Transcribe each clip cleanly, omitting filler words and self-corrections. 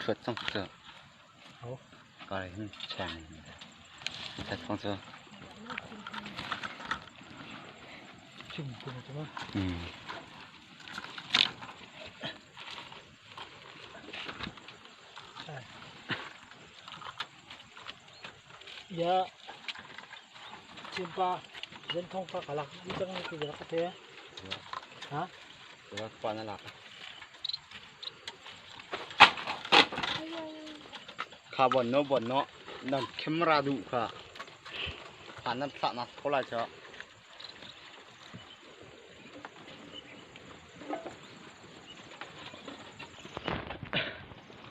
Thuat cang cu. Kare hin cheng Thuat cang cu. Ya Cimpa zenthong ka kalak di cang ni ti ka te. Ha? Pa na lak. Kha bon no bon no nan camera duh kha. Kha nan thlah nak ko lai cha.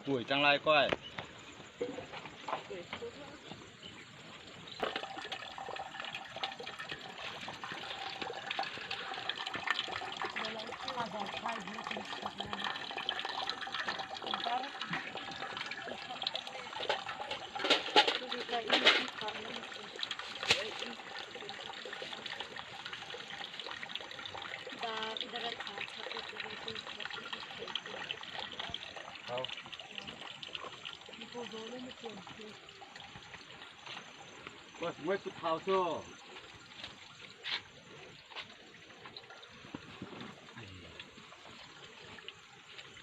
Buổi trăng lai coi. Mới put thao cho.